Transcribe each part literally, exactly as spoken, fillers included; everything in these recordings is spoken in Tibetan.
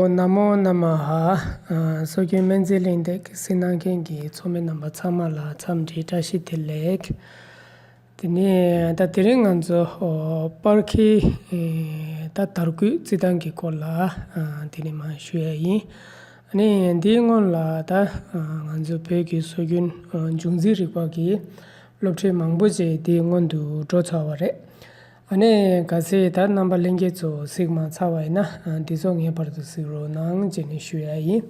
ན་མོ་ན་མ་ཧ། ཨ། སྲོལ་རྒྱུན་སྨན་རྩིས་གླེང་སྟེགས་གཟིགས་གནང་མཁན་གྱི་ཚོགས་མི་རྣམ་པ་ཚང་མ་ལ་འཚམས་འདྲི་བཀྲ་ཤིས་བདེ་ལེགས། དེ་ནས་ད་དེ་རིང་ང་ཚོ་ཨོ་སྤར་ཁའི་ཨེ་ད་དར་སྐུད་རྩི་སྟངས་ཀྱི་སྐོར་ལ་ཨ་དེ་ནས་མར་ཞུ་ཡ་ཡིན། ཨ་ནི་འདིའི་སྔོན་ལ་ད་ཨ་ང་ཚོ་བོད་ཀྱི་སྲོལ་རྒྱུན་ཨ་འབྱུང་རྩིས་རིག་པ་གི་སློབ་ཁྲིད་མང་པོ་ཅིག་འདིའི་སྔོན་དུ་འགྲོ་ཚར་བ་རེད། ཨ་ནི་གལ་སྲིད་ད་རྣམ་པ་ལྷན་རྒྱས་ཚོ་གཟིགས་མ་ཚར་བ་ཡིན་ན་ཨ་འདི་ཚོ་ངེས་པར་དུ་གཟིགས་རོགས་གནང་བྱས་ནས་ཞུ་ཡ་ཡིན།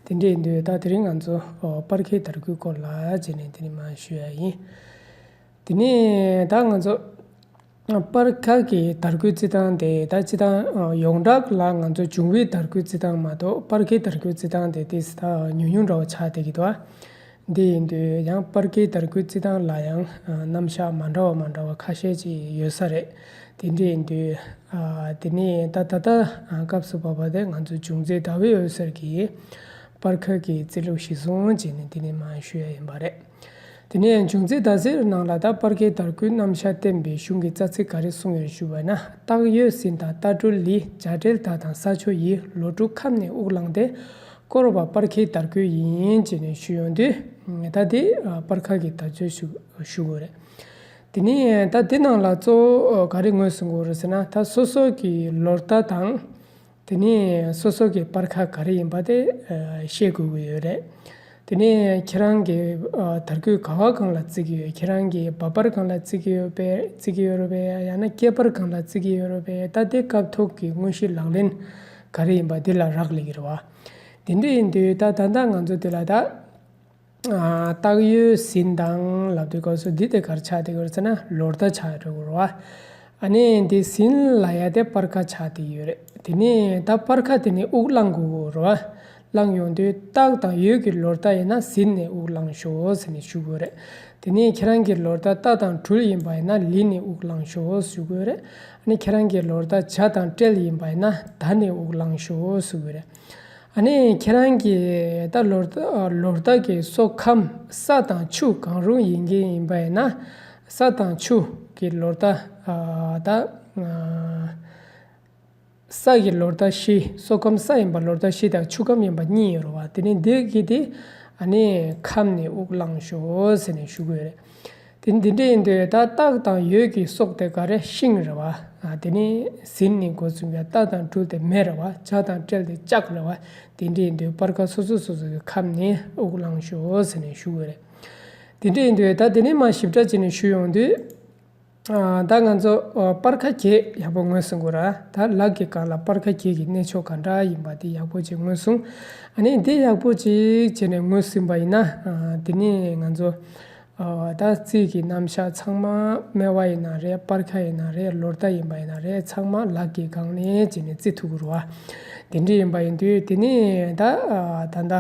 དེ་འདྲ་ཡིན་དུས་ད་དེ་རིང་ང་ཚོ་ཨོ་སྤར་ཁའི་དར་སྐུད་སྐོར་ལ་བྱས་ནས་དེ་ནས་མར་ཞུ་ཡ་ཡིན། དེ་ནས་ད་ང་ཚོ་སྤར་ཁ་གི་དར་སྐུད་རྩི་སྟངས་དེ་ད་སྤྱིར་བཏང་ཡོངས་གྲགས་ལ་ང་ཚོ་འབྱུང་བའི་དར་སྐུད་རྩི་སྟངས་མ་གཏོགས་སྤར་ཁའི་དར་སྐུད་རྩི་སྟངས་དེ་ཏོག་ཙམ་ད་ཉུང་ཉུང་འདྲ་བོ་ཆགས་བསྡད་ཀྱི་འདུག་འདི་ཡིན་དུས་ཡང་སྤར་ཁའི་དར་སྐུད་རྩི་སྟངས་ལ་ཡང་རྣམ་གཞག་མ་འདྲ་བ་མ་འདྲ་བ་ཁ་ཤས་ཅིག་ཡོད་ས་རེད། དེ་འདྲ་ཡིན་དུས་དེ་ནས་ད་ད་ལྟ་སྐབས་སུ་བབས་པ་དེ་ང་ཚོ་འབྱུང་རྩིས་ཟླ་བའི་འོད་ཟེར་གྱི་སྤར་ཁ་གི་རྩིས་ལུགས་གཞིར་བཟུང་བྱས་ནས་དེ་ནས་མར་ཞུ་ཡ་ཡིན་པ་རེད། དེ་ནས་འབྱུང་རྩིས་ཟླ་ཟེར་ནང་ལ་ད་སྤར་ཁའི་དར་སྐུད་རྣམ་གཞག་བསྟན་པའི་གཞུང་གི་རྩ་ཚིག་ག་རེ་གསུངས་ཡོད་ཞུ་བ་ན། སྟག་ཡོས་ཟིན་དང་རྟ་སྦྲུལ་ལི། བྱ་སྤྲེལ་དག་དང་ས་ཆུ་ཡི། ལོ་དྲུག་ཁམས་ནི་དབུགས་བླངས་ཏེ། བསྐོར་བ་སྤར་ཁའི་དར་སྐུད་ཡིན་ཅེས་ནས་ཞུས་ཡོང་དུས། ད་དེ་སྤར་ཁ་གི་དར་སྐུད་ཞུ་ཞུ་དགོས་རེད། དེ་ནས་ད་དེ་ནང་ལ་གཙོ་བོ་ག་རེ་ངོས་བཟུང་དགོས་རེད་ཟེར་ན། ད་སོ་སོ་གི་ལོ་ཟླ་དང་། དེ་ནས་སོ་སོ་གི་སྤར་ཁ་ག་རེ་ཡིན་པ་དེ་ཤེས་དགོས་ཀྱི་ཡོད་རེད། དེ་ནས་ཁྱེད་རང་གི་དར་སྐུད་ག་བ་སྒང་ལ་བརྩི་གི་ཡོད། ཁྱེད་རང་གི་འབབ་འཕར་སྒང་ལ་བརྩི་གི་ཡོད་པས་བརྩི་གི་ཡོད་རེད་པས། ཡང་ན་སྐྱེས་འཕར་སྒང་ལ་བརྩི་གི་ཡོད་རེད་པས། ད་དེ་སྐབས་ཐོག་གི་དངོས་གཞི་ལག་ལེན་ག་རེ་ཡིན་པ་དེ་ལ་རག་ལས་ཀྱི་རེད་བ། དེ་འདྲ་ཡིན་དུས་ད་ད་ལྟ་ང་ཚོ་དེ་ལ་ད། སྟག་ཡོས་ཟིན་དང་ལབ་དུས་སྐབས་སུ་འདི་དེ་ག་རེ་ཆགས་བསྡད་ཡོད་རེད་ཟེར་ན་ལོ་ཟླ་ཆགས་ཡོད་རེད་བ། ཨ་ནི་འདི་ཟིན་ལབ་ཡ་དེ་སྤར་ཁ་ཆགས་བསྡད་ཡོད་རེད། དེ་ནས་ད་སྤར་ཁ་དེ་ནས་དབུགས་བླང་དགོས་རེད་བ། བླང་ཡོང་དུས་སྟག་དང་ཡོས་ཀྱི་ལོ་ཟླ་ཡིན་ན་ཟིན་ནས་དབུགས་བླང་ཤོག་ཟེར་ནས་ཞུ་དགོས་རེད། དེ་ནས་ཁྱེད་རང་གི་ལོ་ཟླ་རྟ་དང་སྦྲུལ་ཡིན་པ་ཡིན་ན་ལི་ནས་དབུགས་བླང་ཤོག་ཞུ་དགོས་རེད། ཨ་ནི་ཁྱེད་རང་གི་ལོ་ཟླ་བྱ་དང་སྤྲེལ་ཡིན་པ་ཡིན་ན་ཟླ་ནས་དབུགས་བླང་ཤོག་ཞུ་དགོས་རེད། ཨ་ནི་ཁྱེད་རང་གི་ད་ལོ་ཟླ་ལོ་ཟླ་གི་སོ་ཁམས་ས་དང་ཆུ་གང་རུང་ཡིན་མཁན་ཡིན་པ་ཡིན་ན། ས་དང་ཆུ་གི་ལོ་ཟླ་ཨ་ད་ཨ་ས་གི་ལོ་ཟླ་བཞི། སོ་ཁམས་ས་ཡིན་པ་ལོ་ཟླ་བཞི་དང་ཆུ་ཁམས་ཡིན་པ་གཉིས་ཡོད་རེད་བ། དེ་ནི་འདི་གི་དེ་ཨ་ནི་ཁམས་ནས་དབུགས་བླང་ཤོག་ཟེར་ནས་ཞུ་དགོས་རེད། དེ་འདི་འདྲ་ཡིན་དུས་ད་སྟག་དང་ཡོས་ཀྱི་སྲོག་དེ་ག་རེ། ཤིང་རེད་བ། ཨ་དེ་ནས་ཟིན་ནས་འགོ་བཙུགས་ཡ། རྟ་དང་སྦྲུལ་དེ་མེ་རེད་བ། བྱ་དང་སྤྲེལ་དེ་ལྕགས་རེད་བ། དེ་འདྲ་ཡིན་དུས་སྤར་ཁ་སོ་སོ་སོ་སོ་གི་ཁམས་ནས་དབུགས་བླང་ཤོག་ཟེར་ནས་ཞུ་དགོས་རེད། དེ་འདྲ་ཡིན་དུས་ད་དེ་ནས་མར་ཞིབ་ཕྲ་བྱས་ནས་ཞུ་ཡོང་དུས། ཨ་ད་ང་ཚོ་ཨ་སྤར་ཁ་བརྒྱད་ཡག་པོ་ངོས་བཟུང་དགོས་ར། ད་ལག་གི་སྒང་ལ་སྤར་ཁ་བརྒྱད་ཀྱི་གནས་མཆོག་ག་འདྲ་ཡིན་པ་དེ་ཡག་པོ་ཅིག་ངོས་བཟུང་། ཨ་ནི་དེ་ཡག་པོ་ཅིག་བྱས་ནས་ངོས་ཟིན་པ་ཡིན་ན། ཨ་དེ་ནས་ང་ཚོ་ཨ་ད་རྩིས་ཀྱི་རྣམ་གཞག་ཚང་མ་སྨེ་བ་ཡིན་ན་རེད། སྤར་ཁ་ཡིན་ན་རེད། ལོ་ཟླ་ཡིན་པ་ཡིན་ན་རེད། ཚང་མ་ལག་གི་སྒང་ནས་བྱས་ནས་རྩི་ཐུབ་ཀྱི་རེད་བ། དེ་འདྲ་ཡིན་པ་ཡིན་དུས་དེ་ནས་ད་ཨ་ད་ད།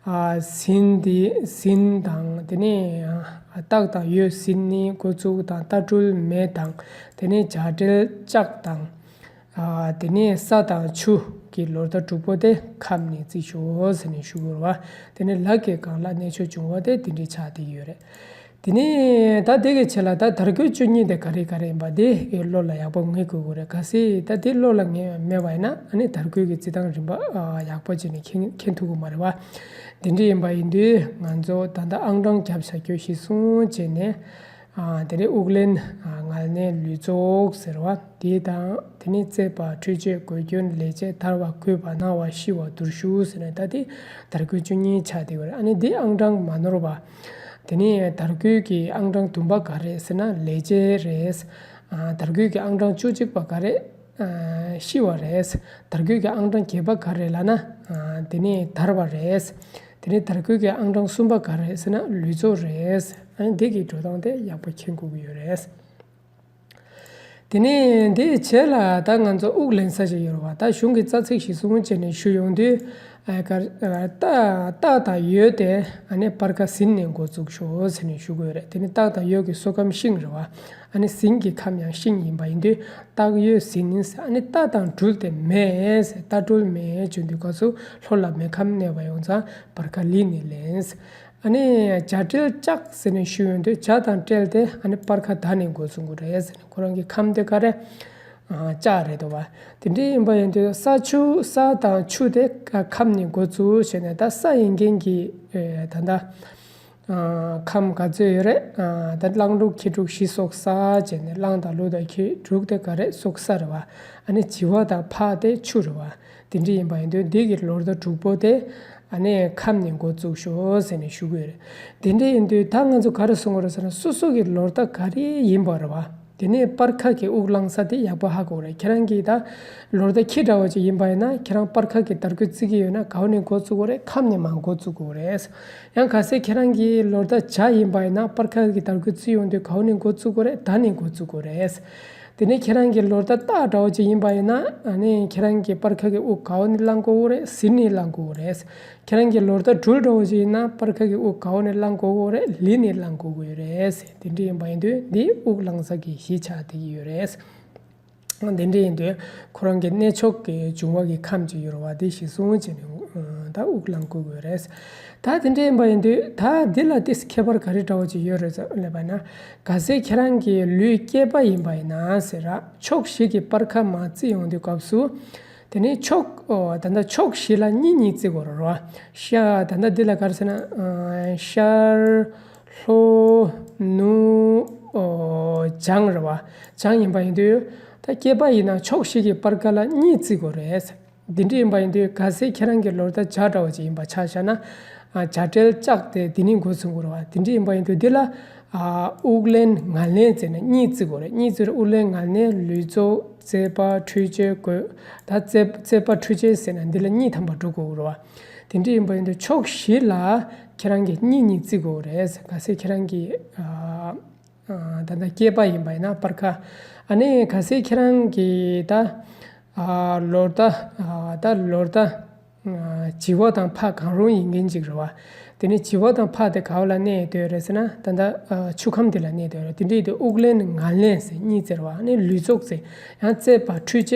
ཨ་ཟིན་དེ་ཟིན་དང་། དེ་ནས་ཨ་སྟག་དང་ཡོས་ཟིན་ནས་འགོ་བཙུགས་དང་། རྟ་སྦྲུལ་མེ་དང་། དེ་ནས་བྱ་སྤྲེལ་ལྕགས་དང་། ཨ་དེ་ནས་ས་དང་ཆུ་གི་ལོ་ཟླ་དྲུག་པོ་དེ་ཁམས་ནས་བརྩི་ཤོག་ཟེར་ནས་ཞུ་དགོས་རེད་བ། དེ་ནས་ལག་གི་སྒང་ལ་གནས་མཆོག་བྱུང་བ་དེ་དེ་འདྲའི་ཆགས་བསྡད་ཡོད་རེད། དེ་ནས་ད་དེ་གི་ཆེད་ལ་ད་དར་སྐུད་བཅུ་གཉིས་དེ་ག་རེ་ག་རེ་ཡིན་པ་དེ་བློ་ལ་ཡག་པོ་ངེས་དགོས་ཀྱི་རེད། གལ་སྲིད་ད་དེ་བློ་ལ་ངེས་མེད་པ་ཡིན་ན་ཨ་ནི་དར་སྐུད་ཀྱི་རྩི་སྟངས་རིམ་པ་ཨ་ཡག་པོ་བྱས་ནས་མཁྱེན་མཁྱེན་ཐུབ་ཀྱི་མ་རེད་བ། དེ་འདྲ་ཡིན་པ་ཡིན་དུས་ང་ཚོ་ད་ལྟ་ཨང་གྲངས་བརྒྱབ་བཞག་རྒྱུ་གཞིར་བཟུང་བྱས་ནས། ཨ་དེ་རིང་དབུགས་ལེན། ཨ་ངལ་གནས། ལུས་རྫོགས་ཟེར་བ་དེ་དང་། དེ་ནས་རྩེད་པ། འཕྲུལ་ཆས། གོས་གྱོན། ལས་བྱེད། དར་བ། གུས་པ། གནང་བ། ཤི་བ། འདུར་ཞུགས་ཟེར་ནས་ད་དེ་དར་སྐུད་བཅུ་གཉིས་ཆགས་བསྡད་ཡོད་རེད། ཨ་ནི་འདི་ཨང་གྲངས་མ་ནོར་བ། དེ་ནས་དར་སྐུད་ཀྱི་ཨང་གྲངས་བདུན་པ་ག་རེ་རེད་ཟེར་ན་ལས་བྱེད་རེད། ཨ་དར་སྐུད་ཀྱི་ཨང་གྲངས་བཅུ་གཅིག་པ་ག་རེ། ཨ་ཤི་བ་རེད། དར་སྐུད་ཀྱི་ཨང་གྲངས་བརྒྱད་པ་ག་རེ་ལབ་ན། ཨ་དེ་ནས་དར་བ་རེད། དེ་ནས་དར་སྐུད་ཀྱི་ཨང་གྲངས་གསུམ་པ་ག་རེ་རེད་ཟེར་ན་ལུས་རྫོགས་རེད། ཨ་ནི་འདི་གི་འགྲོ་སྟངས་དེ་ཡག་པོ་མཁྱེན་དགོས་ཀྱི་ཡོད་རེད། དེ་ནས་འདིའི་རྗེས་ལ་ད་ང་ཚོ་དབུགས་ལེན་ས་ཞིག་ཡོད་རེད་བ། ད་གཞུང་གི་རྩ་ཚིག་གཞིར་བཟུང་བྱས་ནས་ཞུ་ཡོང་དུས། ཨ་ག་ཨ་སྟག་སྟག་དང་ཡོས་དེ་ཨ་ནི་སྤར་ཁ་ཟིན་ནས་འགོ་བཙུགས་ཤོག་ཟེར་ནས་ཞུ་གི་ཡོད་རེད། དེ་ནི་སྟག་དང་ཡོས་ཀྱི་སྲོག་ཁམས་ཤིང་རེད་བ། ཨ་ནི་ཟིན་གྱི་ཁམས་ཡང་ཤིང་ཡིན་པ་ཡིན་དུས་སྟག་ཡོས་ཟིན། ཨ་ནི་རྟ་དང་སྦྲུལ་དེ་མེ། རྟ་སྦྲུལ་མེ་བྱོན་དུས་སྐབས་སུ་ལྷོ་ལ་མེ་ཁམས་གནས་པ་ཡོང་ཙང་སྤར་ཁ་ལི་ནས་ལེན། ཨ་ནི་བྱ་སྤྲེལ་ལྕགས་ཟེར་ནས་ཞུ་ཡོང་དུས་བྱ་དང་སྤྲེལ་དེ་ཨ་ནི་སྤར་ཁ་ཟླ་ནས་འགོ་བཙུགས་དགོས་རེད་ཟེར་ནས། ཁོ་རང་གི་ཁམས་དེ་ག་རེ། ལྕགས་རེད་འདུག་བ། དེ་འདྲ་ཡིན་པ་ཡིན་དུས་ས་ཆུ་ས་དང་ཆུ་དེ་ཁམས་ནས་འགོ་བཙུགས་བྱས་ནས་ད་ས་ཡིན་མཁན་གྱི་ད་ལྟ་ཁམས་ག་ཚོད་ཡོད་རེད། ད་གླང་དྲུག་ཁྱི་དྲུག་བཞི་སོགས་ས་བྱས་ནས་གླང་དང་ལུག་དང་ཁྱི་དྲུག་དེ་ག་རེ་སོགས་ས་རེད་བ། ཨ་ནི་བྱི་བ་དང་ཕག་དེ་ཆུ་རེད་བ། དེ་འདྲ་ཡིན་པ་ཡིན་དུས་འདི་གི་ལོ་ཟླ་དྲུག་པོ་དེ་ཨ་ནི་ཁམས་ནས་འགོ་བཙུགས་ཤོག་ཟེར་ནས་ཞུ་གི་ཡོད་རེད། དེ་འདྲ་ཡིན་དུས་ད་ང་ཚོ་ག་རེ་གསུང་གི་རེད་ཟེར་ན་སོ་སོ་གི་ལོ་ཟླ་ག་རེ་ཡིན་པ་རེད་བ། དེ་ནས་སྤར་ཁ་གི་དབུགས་བླང་ས་དེ་ཡག་པོ་ཧ་གོ་རེད། ཁྱེད་རང་གིས་ད་ལོ་ཟླ་ཁྱི་འདྲ་བོ་ཅིག་ཡིན་པ་ཡིན་ན་ཁྱེད་རང་སྤར་ཁ་གི་དར་གོས་བརྩི་གི་ཡོད་ན་ག་བ་ནས་འགོ་བཙུགས་དགོས་རེད། ཁམས་ནས་མར་འགོ་བཙུགས་དགོས་རེད། ཡང་གལ་སྲིད་ཁྱེད་རང་གི་ལོ་ཟླ་བྱ་ཡིན་པ་ཡིན་ན་སྤར་ཁ་གི་དར་གོས་བརྩི་ཡོང་དུས་ག་བ་ནས་འགོ་བཙུགས་དགོས་རེད། ད་ནས་འགོ་བཙུགས་དགོས་རེད། དེ་ནས་ཁྱེད་རང་གི་ལོ་ཟླ་སྟག་འདྲ་བོ་ཅིག་ཡིན་པ་ཡིན་ན་ཨ་ནི་ཁྱེད་རང་གི་སྤར་ཁ་གི་དབུགས་ག་བ་ནས་བླང་དགོས་རེད། ཟིན་ནས་བླང་དགོས་རེད། ཁྱེད་རང་གི་ལོ་ཟླ་སྦྲུལ་འདྲ་བོ་ཅིག་ཡིན་ན་སྤར་ཁ་གི་དབུགས་ག་བ་ནས་བླང་དགོས་རེད། ལི་ནས་བླང་དགོས་ཀྱི་ཡོད་རེད། དེ་འདྲ་ཡིན་པ་ཡིན་དུས་འདི་དབུགས་བླང་ས་གི་གཞི་ཆགས་བསྡད་ཀྱི་ཡོད་རེད། དེ་འདྲ་ཡིན་དུས་ཁོ་རང་གི་གནས་མཆོག་གི་འབྱུང་བ་གི་ཁམས་ཅིག་ཡོད་རེད་བ། དེ་གཞི་བཟུང་བྱས་ནས་ད་དབུགས་བླང་དགོས་ཀྱི་ཡོད་རེད། ད་དེ་འདྲ་ཡིན་པ་ཡིན་དུས་ད་འདི་ལ་ཏིས་ཁྱད་པར་ག་རེ་འདྲ་བོ་ཅིག་ཡོད་རེད་ཟེར་ལབ་པ་ན། གལ་སྲིད་ཁྱེད་རང་གི་ལུས་སྐྱེས་པ་ཡིན་པ་ཡིན་ན་ཟེར་ར་ཕྱོགས་བཞི་གི་སྤར་ཁ་མར་བརྩི་ཡོང་དུས་སྐབས་སུ། དེ་ནས་ཕྱོགས་ཨོ་ད་ལྟ་ཕྱོགས་བཞི་ལ་གཉིས་གཉིས་བརྩི་དགོས་རེད་བ། ཤ་ད་ལྟ་འདི་ལ་ག་རེ་ཟེར་ན་ཨ་ཤར་ལྷོ་ནུབ་ཨོ་བྱང་རེད་བ། བྱང་ཡིན་པ་ཡིན་དུས་ད་སྐྱེས་པ་ཡིན་ན་ཕྱོགས་བཞི་གི་སྤར་ཁ་ལ་གཉིས་བརྩི་དགོས་རེད། འདི་འདྲ་ཡིན་པ་ཡིན་དུས་གལ་སྲིད་ཁྱེད་རང་གི་ལོ་ཟླ་བྱ་འདྲ་བོ་ཅིག་ཡིན་པ་ཆ་བཞག་ན་ཨ་བྱ་སྤྲེལ་ལྕགས་དེ་འདི་ནས་འགོ་ཚུགས་དགོས་རེད་བ། འདི་འདྲ་ཡིན་པ་ཡིན་དུས་འདི་ལ་ཨ་དབུགས་ལེན་ངལ་གནས་བརྩིས་ནས་གཉིས་བརྩི་དགོས་རེད། གཉིས་བརྩི་རེད། དབུགས་ལེན་ངལ་གནས་ལུས་རྫོགས་རྩོད་པ་འཕྲུལ་ཆས་དགོས། ད་རྩོད་རྩོད་པ་འཕྲུལ་ཆས་ཟེར་ན་འདི་ལ་གཉིས་ཐམ་པ་འགྲོ་དགོས་རེད་བ། དེ་འདྲ་ཡིན་པ་ཡིན་དུས་ཕྱོགས་བཞི་ལ་ཁྱེད་རང་གིས་གཉིས་གཉིས་བརྩི་དགོས་རེད། གལ་སྲིད་ཁྱེད་རང་གིས་ཨ་ཨ་ད་ལྟ་སྐྱེས་པ་ཡིན་པ་ཡིན་ན་སྤར་ཁ། ཨ་ནི་གལ་སྲིད་ཁྱེད་རང་གིས་ད་ཨ་ལོ་ཟླ་ཨ་ད་ལོ་ཟླ་ཨ་བྱི་བ་དང་ཕག་གང་རུང་ཡིན་མཁན་ཅིག་རེད་བ། དེ་ནི་བྱི་བ་དང་ཕག་དེ་ག་བ་ལ་གནས་ཡོད་རེད་ཟེར་ན་ད་ལྟ་ཨ་ཆུ་ཁམས་དེ་ལ་གནས་ཡོད་རེད། དེ་འདྲ་ཡིན་དུས་དབུགས་ལེན་ངལ་གནས་ཟེར་གཉིས་བརྩི་རེད་བ། ཨ་ནི་ལུས་རྫོགས་ཟེར་ཡང་རྩོད་པ་འཕྲུལ་ཆས་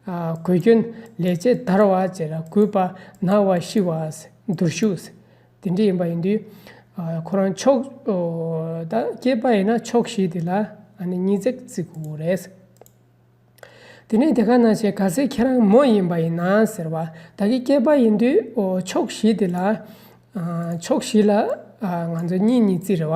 ཨ་གོས་གྱོན་ལས་བྱེད་དར་བ་བཅས་ལ་གུས་པ་ན་བ་ཤི་བ་ཟེར་འདུར་ཤུགས་ཟེར། དེ་འདྲ་ཡིན་པ་ཡིན་དུས། ཨ་ཁོ་རང་ཕྱོགས་ཨོ་ད་སྐྱེས་པ་ཡིན་ན་ཕྱོགས་བཞི་དེ་ལ་ཨ་ནི་གཉིས་བརྩེགས་བརྩི་དགོས་རེད། དེ་ནས་དེ་ག་ནང་བཞིན་གལ་སྲིད་ཁྱེད་རང་མོ་ཡིན་པ་ཡིན་ན་ཟེར་བ། ད་གི་སྐྱེས་པ་ཡིན་དུས་ཨོ་ཕྱོགས་བཞི་དེ་ལ་ཨ་ཕྱོགས་བཞི་ལ་ཨ་ང་ཚོ་གཉིས་གཉིས་བརྩི་རེད་བ།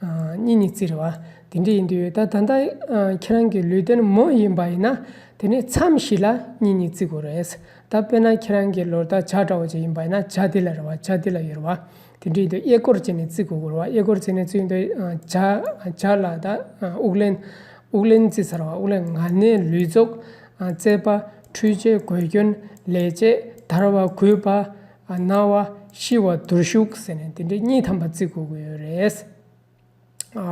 ཨ་གཉིས་གཉིས་བརྩི་རེད་བ། དེ་འདྲ་ཡིན་དུས་ད་ད་ལྟ་ཨ་ཁྱེད་རང་གི་ལུས་རྟེན་མོ་ཡིན་པ་ཡིན་ན་དེ་ནས་མཚམས་བཞི་ལ་གཉིས་གཉིས་བརྩི་དགོས་རེད། ད་དཔེར་ན་ཁྱེད་རང་གི་ལོ་ཟླ་བྱ་འདྲ་བོ་ཅིག་ཡིན་པ་ཡིན་ན་བྱ་འདི་ལ་རེད་བ། བྱ་འདི་ལ་ཡོད་རེད་བ། དེ་འདྲ་ཡིན་དུས་གཡས་སྐོར་བྱས་ནས་བརྩི་དགོས་ཀྱི་རེད་བ། གཡས་སྐོར་བྱས་ནས་བརྩི་ཡོང་དུས་ཨ་བྱ་བྱ་ལ་ད་ཨ་དབུགས་ལེན་དབུགས་ལེན་བརྩི་ཚར་བ། དབུགས་ལེན་ངལ་གནས་ལུས་རྫོགས་ཨ་རྩོད་པ་འཕྲུལ་ཆས་གོས་གྱོན་ལས་བྱེད་དར་བ་གུས་པ་ཨ་ན་བ་ཤི་བ་འདུར་ཤུགས་ཟེར་ནས་དེ་འདྲའི་གཉིས་ཐམ་པ་བརྩི་དགོས་ཀྱི་ཡོད་རེད། ཨ་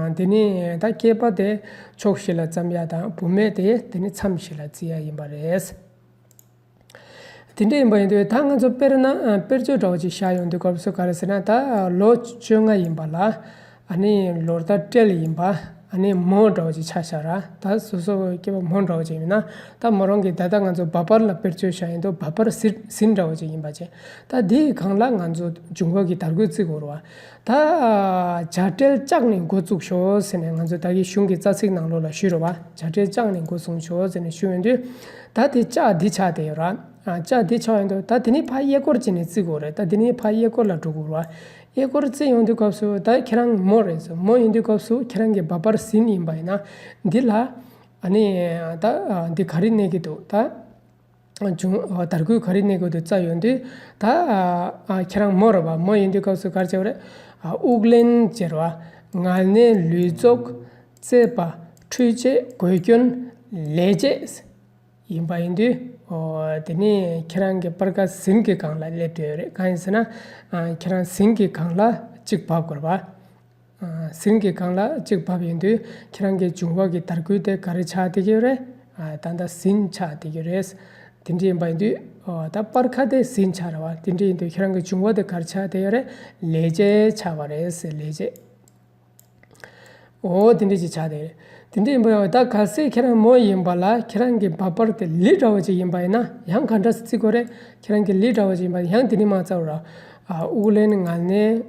ཨ་དེ་ནས་ད་སྐྱེས་པ་དེ་ཕྱོགས་བཞི་ལ་བརྩི་ཡ་དང་བུད་མེད་དེ་དེ་ནས་མཚམས་བཞི་ལ་བརྩི་ཡ་ཡིན་པ་རེད། དེ་འདྲ་ཡིན་པ་ཡིན་དུས་ད་ང་ཚོ་དཔེར་ན་ཨ་དཔེར་བརྗོད་འདྲ་བོ་ཅིག་བཞག་ཡོང་དུས་སྐབས་སུ་ག་རེ་ཟེར་ན། ད་ལོ་བཅོ་ལྔ་ཡིན་པ་ལ་ཨ་ནི་ལོ་ཟླ་སྤྲེལ་ཡིན་པ་ཨ་ནི་མོ་འདྲ་བོ་ཅིག་ཆ་བཞག་ར། ད་སོ་སོ་སྐྱེས་པ་མོ་འདྲ་བོ་ཅིག་ཡིན་ན་ད་མོ་རང་གི་ད་ལྟ་ང་ཚོ་འབབ་སྤར་ལ་དཔེར་བརྗོད་བཞག་ཡོང་དུས་འབབ་སྤར་ཟིན་ཟིན་འདྲ་བོ་ཅིག་ཡིན་པ་བྱས། ད་དེའི་སྒང་ལ་ང་ཚོ་འབྱུང་བ་གི་དར་གོས་བརྩི་དགོས་རེད་བ། ད་བྱ་སྤྲེལ་ལྕགས་ནས་འགོ་བཙུགས་ཤོག་ཟེར་ནས་ང་ཚོ་ད་གི་གཞུང་གི་རྩ་ཚིག་ནང་ལོགས་ལ་ཞུས་རེད་བ། བྱ་སྤྲེལ་ལྕགས་ནས་འགོ་བཟུང་ཤོག་ཟེར་ནས་ཞུས་ཡོང་དུས་ད་དེ་ལྕགས་འདི་ཆགས་བསྡད་ཡོད་ར། ཨ་ལྕགས་འདི་ཆགས་ཡོང་དུས་ད་དེ་ནས་ཕར་གཡས་སྐོར་བྱས་ནས་བརྩི་དགོས་རེད། ད་དེ་ནས་ཕར་གཡས་སྐོར་ལ་འགྲོ་དགོས་རེད་བ། གཡས་སྐོར་བརྩི་ཡོང་དུས་སྐབས་སུ་ད་ཁྱེད་རང་མོ་རེད་ཟེར། མོ་ཡིན་དུས་སྐབས་སུ་ཁྱེད་རང་གི་འབབ་སྤར་ཟིན་ཡིན་པ་ཡིན་ན་འདི་ལ་ཨ་ནི་ད་ཨ་འདི་ག་རེ་གནས་ཀྱི་འདུག་ད། བྱུང་དར་གོས་ག་རེ་གནས་དགོས་འདུག་བརྩི་ཡོང་དུས་ད་ཨ་ཁྱེད་རང་མོ་རེད་བ། མོ་ཡིན་དུས་སྐབས་སུ་ག་རེ་བྱེད་དགོས་རེད། ཨ་དབུགས་ལེན་བྱེད་རེད་བ། ངལ་གནས་ལུས་རྫོགས་རྩོད་པ་འཕྲུལ་ཆས་གོས་གྱོན་ལས་བྱེད་ཡིན་པ་ཡིན་དུས་ཨོ་དེ་ནས་ཁྱེད་རང་གི་སྤར་ཁ་ཟིན་གྱི་སྒང་ལ་སླེབས་བསྡད་ཡོད་རེད། གང་ཡིན་ཟེར་ན་ཨ་ཁྱེད་རང་ཟིན་གྱི་སྒང་ལ་གཅིག་འབབ་དགོས་རེད་བ། ཟིན་གྱི་སྒང་ལ་གཅིག་བབས་ཡོང་དུས་ཁྱེད་རང་གི་འབྱུང་བ་གི་དར་གོས་དེ་ག་རེ་ཆགས་བསྡད་ཀྱི་ཡོད་རེད། ད་ལྟ་ཟིན་ཆགས་བསྡད་ཀྱི་རེད། དེ་འདྲ་ཡིན་པ་ཡིན་དུས་ད་སྤར་ཁ་དེ་ཟིན་ཆགས་རེད་བ། དེ་འདྲ་ཡིན་དུས་ཁྱེད་རང་གི་འབྱུང་བ་དེ་ག་རེ་ཆགས་བསྡད་ཡོད་རེད། ལས་བྱེད་ཆགས་པ་རེད་ཟེར། ལས་བྱེད། འོ་དེ་འདྲ་ཅིག་ཆགས་བསྡད་ཡོད་རེད། དེ་འདྲ་ཡིན་པ་ཡིན་ད་གལ་སྲིད་ཁྱེད་རང་མོ་ཡིན་པ་ལ་ཁྱེད་རང་གི་འབབ་སྤར་དེ་ལི་འདྲ་བོ་ཅིག་ཡིན་པ་ཡིན་ན་ཡང་ག་འདྲ་སེ་བརྩི་དགོས་རེད། ཁྱེད་རང་གི་ལི་འདྲ་བོ་ཅིག་ཡིན་པ་ཡང་དེ་ནས་མར་བརྩི་ར། དབུགས་ལེན་ངལ་གནས།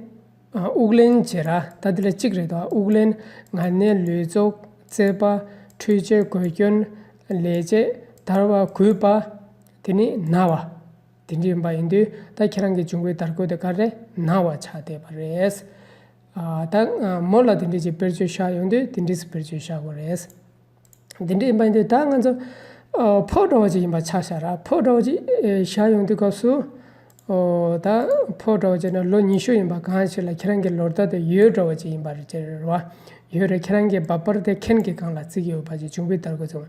དབུགས་ལེན་བྱེད་ར། ད་འདི་ལ་གཅིག་རེད་དོ། དབུགས་ལེན་ངལ་གནས་ལུས་རྫོགས་རྩོད་པ་ འཕྲུལ་ཆས་གོས་གྱོན། ལས་བྱེད། དར་བ། གུས་པ། དེ་ནི་ན་བ། དེ་འདྲ་ཡིན་པ་ཡིན་དུས་ད་ཁྱེད་རང་གི་འབྱུང་པོའི་དར་གོས་དེ་ག་རེ་ན་བ་ཆགས་བསྡད་པ་རེད། ཨ། ད་མོ་ལ་དེ་འདྲ་ཅིག་དཔེར་བརྗོད་བཞག་ཡོང་དུས་དེ་འདྲ་ཅིག་དཔེར་བརྗོད་བཞག་དགོས་རེད། དེ་འདྲ་ཡིན་པ་ཡིན་དུས་ད་ང་ཚོ་ཨ། ཕོ་འདྲ་བོ་ཅིག་ཡིན་པ་ཆ་བཞག་ར། ཕོ་འདྲ་བོ་ཅིག་ཨེ། བཞག་ཡོང་དུས་སྐབས་སུ། ཨོ། ད་ཕོ་འདྲ་བོ་ཅིག་ན་ལོ་ཉི་ཤུ་ཡིན་པ་གང་ཞིག་ལ་ཁྱེད་རང་གི་ལོ་རྟགས་དེ་ཡོས་འདྲ་བོ་ཅིག་ཡིན་པ་རེད་བ། ཡོས་རེད། ཁྱེད་རང་གི་འབབ་འཕར་དེ་ཁེན་གྱི་སྒང་ལ་བརྩི་གི་ཡོད་པ་ཅིག་འབྱུང་པོའི་དར་གོས་ཚོ།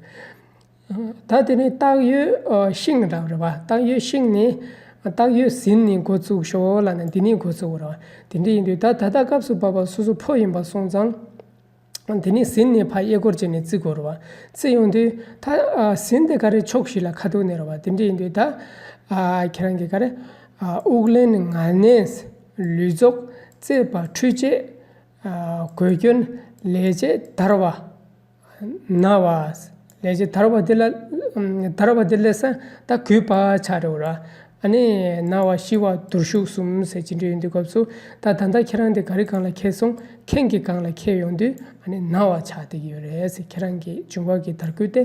ད་དེ་ནས་སྟག་ཡོས་ཤིང་འདྲ་བོ་རེད་བ། སྟག་ཡོས་ཤིང་ནས་སྟག་ཡོས་ཟིན་ནས་འགོ་བཙུགས་ཤོག་ལབ་ནས་འདི་ནས་འགོ་བཙུགས་རེད་བ། དེ་འདྲ་ཡིན་དུས་ད་ད་ལྟ་སྐབས་སུ་བབ་པ་སོ་སོ་ཕོ་ཡིན་པ་སོང་ཙང་། དེ་ནས་ཟིན་ནས་ཕར་གཡས་སྐོར་བྱས་ནས་བརྩི་དགོས་རེད་བ། བརྩི་ཡོང་དུས་ད་ཨ། ཟིན་དེ་ག་རེ་ཕྱོགས་བཞི་ལ་ཁ་ཐུག་ནས་རེད་བ། དེ་འདྲ་ཡིན་དུས་ད་ཨ། ཁྱེད་རང་གི་ག་རེ། ཨ། དབུགས་ལེན། ངལ་གནས། ལུས་རྫོགས། རྩེད་པ། འཕྲུལ་ཆས། ཨ། གོས་གྱོན། ལས་བྱེད། དར་བ། ན་བ། ལས་བྱེད་དར་བ་འདི་ལ། ཨམ། དར་བ་འདི་ལ་ས་ད་གུས་པ་ཆགས་འགྲོ་ར། ཨ་ནི་ན་བ་ཤི་བ་དུར་ཞུགས་གསུམ་ཟེར་གྱི་འདྲ་ཡོང་དུས་སྐབས་སུ་ད་ད་ལྟ་ཁྱེད་རང་འདི་ག་རེ་སྒང་ལ་འཁེལ་སོང་། ཁེན་གྱི་སྒང་ལ་འཁེལ་ཡོང་དུས་ཨ་ནི་ན་བ་ཆགས་བསྡད་ཀྱི་ཡོད་རེད་ཟེར། ཁྱེད་རང་གི་འབྱུང་བ་གི་དར་གོས་དེ།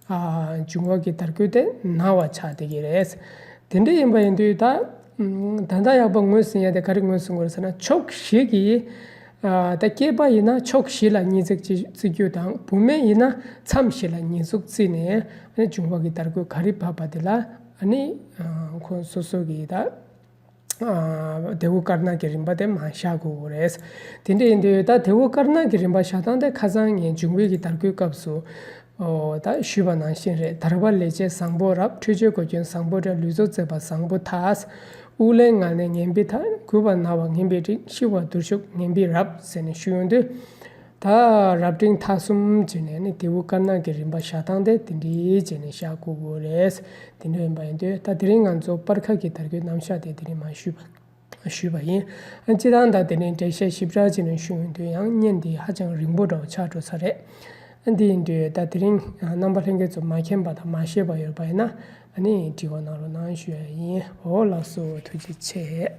ཨ། འབྱུང་བ་གི་དར་གོས་དེ་ན་བ་ཆགས་བསྡད་ཀྱི་རེད། དེ་འདྲ་ཡིན་པ་ཡིན་དུས་ད། ཨམ། ད་ལྟ་ཡག་པོ་ངོས་ཟིན་ཡ་དེ་ག་རེ་ངོས་ཟིན་དགོས་རེད་ཟེར་ན་ཕྱོགས་བཞི་གི། ཨ། ད་སྐྱེས་པ་ཡིན་ན་ཕྱོགས་བཞི་ལ་གཉིས་བརྩེགས་གཅིག་བརྩི་རྒྱུ་དང་། བུད་མེད་ཡིན་ན་མཚམས་བཞི་ལ་གཉིས་བརྩེགས་བརྩིས་ནས་ཨ་ནི་འབྱུང་བ་གི་དར་གོས་ག་རེ་བབས་པ་དེ་ལ་ཨ་ནི། ཨ། ཁོང་སོ་སོ་གི་ད། ཨ། དེའུ་དཀར་ནག་གི་རིམ་པ་དེ་མར་བཞག་དགོས་ཀྱི་རེད། དེ་འདྲ་ཡིན་དུས་ད་དེའུ་དཀར་ནག་གི་རིམ་པ་བཞག་སྟངས་དེ་ཁ་སང་ངས་འབྱུང་བའི་གི་དར་གོས་སྐབས་སུ། ཨོ། ད་ཞུས་པ་ནང་བཞིན་རེད། དར་བ་ལས་བྱེད་བཟང་པོ་རབ། འཕྲུལ་ཆས་གོས་གྱོན་བཟང་པོ་འདྲ། ལུས་རྫོགས་རྩེད་པ་བཟང་པོ་དར། དབུགས་ལེན་ངལ་གནས་ངན་པའི་མཐའ། གུས་པ་ན་བ་ངན་པའི་རིགས། ཤི་བ་དུར་ཞུགས་ངན་པའི་རབས་ཟེར་ནས་ཞུས་ཡོང་དུས། ད་རབ་འབྲིང་མཐའ་གསུམ་བྱས་ནས་ནི་དེའུ་དཀར་ནག་གི་རིམ་པ་བཞག་སྟངས་དེ་དེ་འདྲའི་བྱས་ནས་བཞག་དགོས་ཀྱི་རེད། དེ་འདྲ་ཡིན་པ་ཡིན་དུས་ད་དེ་རིང་ང་ཚོ་སྤར་ཁ་གི་དར་གོས་རྣམ་གཞག་དེ་དེ་རིང་མར་ཞུས་པ། ཞུས་པ་ཡིན། ཨ། སྤྱིར་བཏང་ད་དེ་ནས་འགྲེལ་བཤད་ཞིབ་ཕྲ་བྱས་ནས་ཞུ་ཡོང་དུས་ཡང་བརྙན་འདི་ཧ་ཅང་རིང་པོ་འདྲ་བོ་ཆགས་འགྲོ་ས་རེད། ཨ། འདི་ཡིན་དུས་ད་དེ་རིང་རྣམ་པ་ལྷན་རྒྱས་ཚོ་མ་མཁྱེན་པ་དང་མ་ཤེས་པ་ཡོད་པ་ཡིན་ན་ཨ་ནི་དྲི་བ་གནང་རོགས་གནང་ཞུ་ཡ་ཡིན། འོ་ལགས་སོ། ཐུགས་རྗེ་ཆེ།